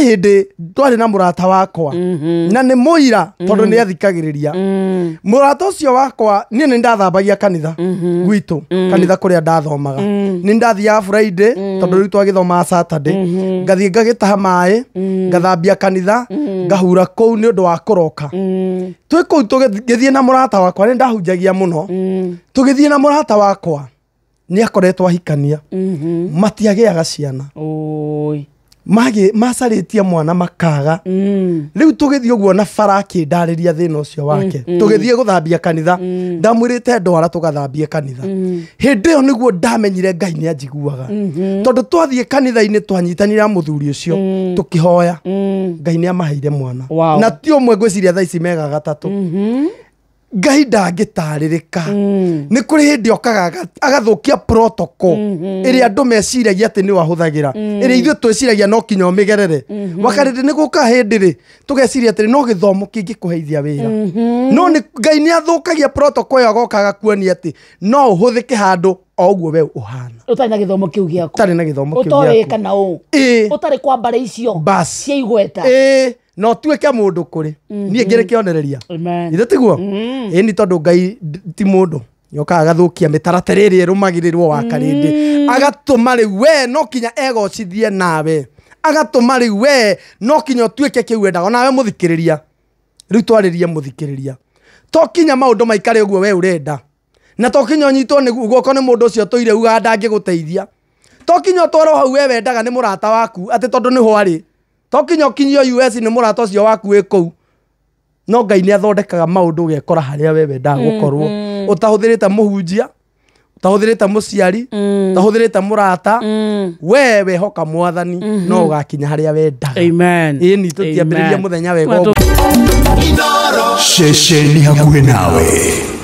Hĩndĩ twarĩ na mũrata wakwa na nĩ mũira tondũ nĩ athikagĩrĩria. Mũrata ũcio wakwa, niĩ nĩ ndathambagia kanitha gwitũ, kanitha kũrĩa ndathomaga. Nĩ ndathiaga Friday tondũ rĩu twagĩthomaga Saturday, ngathiĩ ngagĩtaha maĩ, ngathambia kanitha, ngahura kũu nĩ ũndũ wa kũroka. Twĩ kũu tũgĩthiĩ na mũrata wakwa, nĩ ndahunjagia mũno. Tũgĩthiĩ na mũrata wakwa, nĩ akoretwo ahikania, matiagĩaga ciana. Oi. Macarĩtie mwana makaga. Rĩu tũgĩthiĩ ũguo na bara, akĩndarĩria thĩna ũcio wake. Tũgĩthiĩ gũthambia kanitha, ndamwĩrĩte ndwara tũgathambie kanitha. Hĩndĩ ĩyo nĩguo ndamenyire Ngai nĩ anjiguaga, tondũ twathiĩ kanitha-inĩ twanyitanire na mũthuri ũcio, tũkĩhoya, Ngai nĩ amaheire mwana. Na ti ũmwe, ngwĩciria thaa ici mega gatatũ. Ngai ndangĩtarĩrĩka. Nĩ kũrĩ hĩndĩ okaga agathũkia protocol ĩrĩa andũ meciragia atĩ nĩ wahũthagĩra, ĩrĩa ithuĩ twĩciragia no kinya ũmĩgerere. Wakarĩndĩ nĩ gũka hĩndĩ rĩ tũgeciria atĩrĩ no gĩthomo kĩngĩkũheithia wĩra, no nĩ Ngai nĩ athũkagia protocol ĩyo, agoka agakuonia atĩ no ũhũthĩke handũ o ũguo we ũhana. Ũtarĩ na gĩthomo kĩu gĩaku. Ũtarĩ na gĩthomo kĩu ũtoĩ gĩaku. Kana ũ ũtarĩ kwa mbarĩ icio cia igweta. Ĩĩ, na ũtuĩke mũndũ kũrĩ niĩ ngĩrĩ kĩonereria. Amen. Ithe tiguo ĩni, tondũ Ngai ti mũndũ yokaga agathũkia mĩtaratara ĩrĩa ĩrũmagĩrĩrwo wa karĩndĩ, agatũma rĩu we no kinya egocithie nawe, agatũma rĩu we no kinya ũtuĩke kĩu wendaga. Onawe mũthikĩrĩria, rĩu twarĩrie mũthikĩrĩria, to kinya maũndũ maikare ũguo we ũrenda, na to kinya ũnyitwo nĩ guoko nĩ mũndũ ũcio tũire ugaga ndangĩgũteithia, to kinya ũtwarwo hau we wendaga nĩ mũrata waku atĩ tondũ nĩho arĩ, to kinya ũkinyio US nĩ mũrata ũcio waku wĩ kũu. No Ngai nĩ athondekaga maũndũ ũgekora harĩa we wendaga gũkorwo, ũtahũthĩrĩte mũhunjia, ũtahũthĩrĩte mũciari, ũtahũthĩrĩte mũrata. We wehoka Mwathani no ũgakinya harĩa wendaga. Amen. Ĩni tũtiambĩrĩria Amen. mũthenya wega ũguo. Ceceni hakuhĩ nawe.